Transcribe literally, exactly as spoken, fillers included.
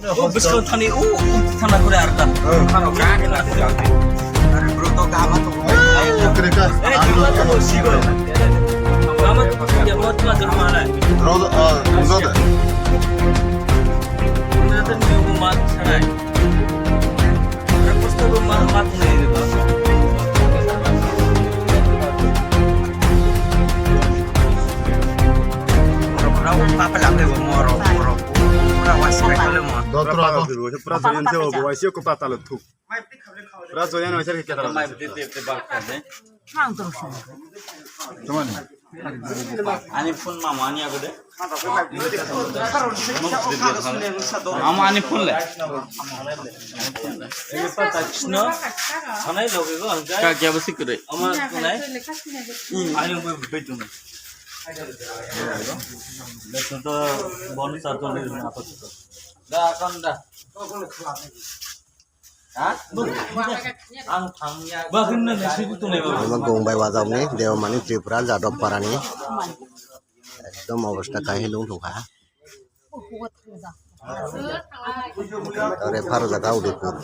O bwskango thani, o thana kore arta. Thana kore arta. Are bro to kama to. Kre ka. Eh, kama to sigo. Kama to ya mot ma jama lai. Rodo, ah, rodo. Rodo ni mo mat sanai. Are posto lo ma mat nai ba. Rau papa la pe mo ro ro. Pura wasi pe kale mo. Dotro ato. Pura joyan se obo waisi ko pata lo thuk. Pura joyan waisi ke tara. Ani phone mama ani agode. Mama ani phone le. Ani phone le. Sino. Sanai loge go. Ka kya basi kore? Ama phone le. Ani bai bai tum. Lekin to bonus ato le apa to. Da kan da. Ang thangya. Bagin na nasi tu tunai ba. Omo gong bai wajak ni Dewamani Tripura Jadab Parani. Ekdom obostha kahini wng tongkha. Refer jaga Udaipur.